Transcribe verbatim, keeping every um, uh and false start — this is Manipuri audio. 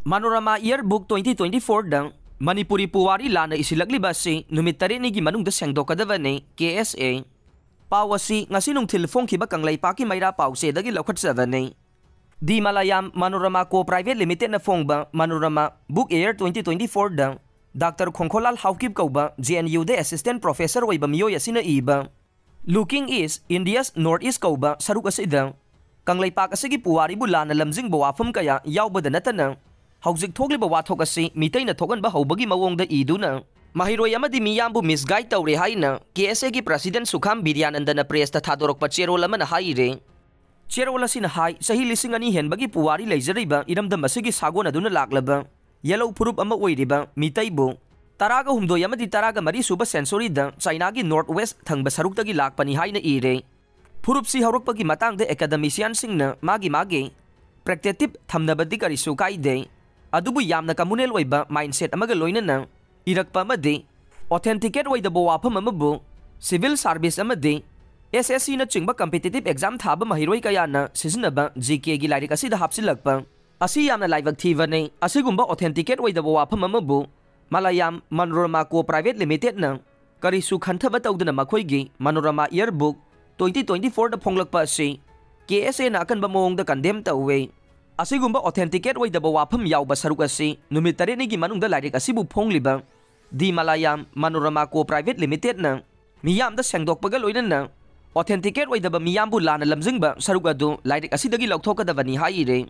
Manorama Yearbook twenty twenty-four ꯗ ꯃꯅꯤꯄꯨꯔꯤ ꯄꯨꯋꯥꯔꯤ ꯂꯥꯟꯅ ꯏꯁꯤꯜꯂꯛꯂꯤꯕ ꯑꯁꯤ ꯅꯨꯃꯤꯠ ꯇꯔꯦꯠꯅꯤꯒꯤ ꯃꯅꯨꯡꯗ ꯁꯦꯡꯗꯣꯛꯀꯗꯕꯅꯤ, ꯀꯦ ꯑꯦꯁ ꯑꯦ꯫ ꯄꯥꯎ ꯑꯁꯤ ꯉꯁꯤ ꯅꯨꯡꯊꯤꯜ ꯐꯣꯡꯈꯤꯕ ꯀꯪꯂꯩꯄꯥꯛꯀꯤ ꯃꯩꯔꯥ ꯄꯥꯎꯆꯦꯗꯒꯤ ꯂꯧꯈꯠꯆꯕꯅꯤ꯫ ꯗꯤ ꯃꯂꯥꯌꯥꯝ ꯃꯅꯣꯔꯃꯥ ꯀꯣ ꯄ꯭ꯔꯥꯏꯚꯦꯠ ꯂꯤꯃꯤꯇꯦꯗꯅ ꯐꯣꯡꯕ Manorama book air twenty twenty ꯐꯣꯔꯗ ꯗꯥꯛꯇꯔ ꯈꯣꯡꯈꯣꯂꯥꯜ ꯍꯥꯎꯀꯤꯞ ꯀꯧꯕ ꯖꯦ ꯑꯦꯟ ꯌꯨꯗ ꯑꯦꯁꯤꯁꯇꯦꯟ ꯄ꯭ꯔꯣꯐꯦꯁꯔ ꯑꯣꯏꯕ ꯃꯤꯑꯣꯏ ꯑꯁꯤꯅ ꯏꯕ Looking East, India's North East ꯀꯧꯕ ꯁꯔꯨꯛ ꯑꯁꯤꯗ ꯀꯪꯂꯩꯄꯥꯛ ꯑꯁꯤꯒꯤ ꯄꯨꯋꯥꯔꯤꯕꯨ ꯂꯥꯟꯅ ꯂꯝꯖꯤꯡꯕ ꯋꯥꯐꯝ ꯀꯌꯥ ꯌꯥꯎꯕꯗ ꯅꯠꯇꯅ ꯍꯧꯖꯤꯛ ꯊꯣꯛꯂꯤꯕ ꯋꯥꯊꯣꯛ ꯑꯁꯤ ꯃꯤꯇꯩꯅ ꯊꯣꯛꯍꯟꯕ ꯍꯧꯕꯒꯤ ꯃꯑꯣꯡꯗ ꯏꯗꯨꯅ ꯃꯍꯩꯔꯣꯏ ꯑꯃꯗꯤ ꯃꯤꯌꯥꯝꯕꯨ ꯃꯤꯁꯒꯥꯏꯗ ꯇꯧꯔꯦ ꯍꯥꯏꯅ ꯀꯦ ꯑꯦꯁ ꯑꯦꯒꯤ ꯄ꯭ꯔꯁꯤꯗꯦꯟ ꯁꯨꯈꯥꯝ ꯕꯤꯗ꯭ꯌꯥꯅꯟꯗꯅ ꯄ꯭ꯔꯦꯁꯇ ꯊꯥꯗꯣꯔꯛꯄ ꯆꯦꯔꯣꯜ ꯑꯃꯅ ꯍꯥꯏꯔꯦ꯫ ꯆꯦꯔꯣꯜ ꯑꯁꯤꯅ ꯍꯥꯏ, ꯆꯍꯤ ꯂꯤꯁꯤꯡ ꯑꯅꯤ ꯍꯦꯟꯕꯒꯤ ꯄꯨꯋꯥꯔꯤ ꯂꯩꯖꯔꯤꯕ ꯏꯔꯝꯗꯝ ꯑꯁꯤꯒꯤ ꯁꯥꯒꯣꯟꯅꯗꯨꯅ ꯂꯥꯛꯂꯕ ꯌꯦꯂꯧ ꯐꯨꯔꯨꯞ ꯑꯃ ꯑꯣꯏꯔꯤꯕ ꯃꯤꯇꯩꯕꯨ ꯇꯔꯥꯒ ꯍꯨꯝꯗꯣꯏ ꯑꯃꯗꯤ ꯇꯔꯥꯒ ꯃꯔꯤ ꯁꯨꯕ ꯁꯦꯟꯆꯨꯔꯤꯗ ꯆꯥꯏꯅꯥꯒꯤ ꯅꯣꯔꯠ ꯋꯦꯁ ꯊꯪꯕ ꯁꯔꯨꯛꯇꯒꯤ ꯂꯥꯛꯄꯅꯤ ꯍꯥꯏꯅ ꯏꯔꯦ꯫ ꯐꯨꯔꯨꯞꯁꯤ ꯍꯧꯔꯛꯄꯒꯤ ꯃꯇꯥꯡꯗ ꯑꯦꯀꯥꯗꯃꯤꯁꯤꯌꯥꯟꯁꯤꯡꯅ ꯃꯥꯒꯤ ꯃꯥꯒꯤ ꯄ꯭ꯔꯦꯛꯇꯦꯇꯤꯞ ꯊꯝꯅꯕꯗꯤ ꯀꯔꯤꯁꯨ ꯀꯥꯏꯗꯦ, ꯑꯗꯨꯕꯨ ꯌꯥꯝꯅ ꯀꯝꯃꯨꯅꯦꯜ ꯑꯣꯏꯕ ꯃꯥꯏꯟꯁꯦꯠ ꯑꯃꯒ ꯂꯣꯏꯅꯅ ꯏꯔꯛꯄ ꯑꯃꯗꯤ ꯑꯣꯊꯦꯟꯇꯤꯀꯦꯠ ꯑꯣꯏꯗꯕ ꯋꯥꯐꯝ ꯑꯃꯕꯨ ꯁꯤꯚꯤꯜ ꯁꯥꯔꯚꯤꯁ ꯑꯃꯗꯤ ꯑꯦꯁ ꯑꯦꯁ ꯁꯤꯅꯆꯤꯡꯕ ꯀꯝꯄꯤꯇꯤꯇꯤꯞ ꯑꯦꯛꯖꯥꯝ ꯊꯥꯕ ꯃꯍꯩꯔꯣꯏ ꯀꯌꯥꯅ ꯁꯤꯖꯤꯟꯅꯕ ꯖꯤ ꯀꯦꯒꯤ ꯂꯥꯏꯔꯤꯛ ꯑꯁꯤꯗ ꯍꯥꯞꯆꯤꯜꯂꯛꯄ ꯑꯁꯤ ꯌꯥꯝꯅ ꯂꯥꯏꯕꯛ ꯊꯤꯕꯅꯤ꯫ ꯑꯁꯤꯒꯨꯝꯕ ꯑꯣꯊꯦꯟꯇꯤꯀꯦꯠ ꯑꯣꯏꯗꯕ ꯋꯥꯐꯝ ꯑꯃꯕꯨ ꯃꯂꯥꯌꯥꯝ ꯃꯅꯣꯔꯃꯥ ꯀꯣ ꯄ꯭ꯔꯥꯏꯚꯦꯠ ꯂꯤꯃꯤꯇꯦꯗꯅ ꯀꯔꯤꯁꯨ ꯈꯟꯊꯕ ꯇꯧꯗꯅ ꯃꯈꯣꯏꯒꯤ ꯃꯅꯣꯔꯃꯥ ꯏꯌꯔꯕꯨꯛ ꯇ꯭ꯋꯦꯟꯇꯤ ꯇ꯭ꯋꯦꯟꯇꯤ ꯐꯣꯔꯗ ꯐꯣꯡꯂꯛꯄ ꯑꯁꯤ ꯀꯦ ꯑꯦꯁ ꯑꯦꯅ ꯑꯀꯟꯕ ꯃꯑꯣꯡꯗ ꯀꯟꯗꯦꯝ ꯇꯧꯏ꯫ ꯑꯁꯤꯒꯨꯝꯕ ꯑꯣꯊꯦꯟꯇꯤꯀꯦꯠ ꯑꯣꯏꯗꯕ ꯋꯥꯐꯝ ꯌꯥꯎꯕ ꯁꯔꯨꯛ ꯑꯁꯤ ꯅꯨꯃꯤꯠ ꯇꯔꯦꯠꯅꯤꯒꯤ ꯃꯅꯨꯡꯗ ꯂꯥꯏꯔꯤꯛ ꯑꯁꯤꯕꯨ ꯐꯣꯡꯂꯤꯕ ꯗꯤ ꯃꯂꯥꯌꯥꯝ ꯃꯅꯣꯔꯃꯥ ꯀꯣ ꯄ꯭ꯔꯥꯏꯚꯦꯠ ꯂꯤꯃꯤꯇꯦꯗꯅ ꯃꯤꯌꯥꯝꯗ ꯁꯦꯡꯗꯣꯛꯄꯒ ꯂꯣꯏꯅꯅ ꯑꯣꯊꯦꯟꯇꯤꯀꯦꯠ ꯑꯣꯏꯗꯕ ꯃꯤꯌꯥꯝꯕꯨ ꯂꯥꯟꯅ ꯂꯝꯖꯤꯡꯕ ꯁꯔꯨꯛ ꯑꯗꯨ ꯂꯥꯏꯔꯤꯛ ꯑꯁꯤꯗꯒꯤ ꯂꯧꯊꯣꯛꯀꯗꯕꯅꯤ ꯍꯥꯏꯔꯦ꯫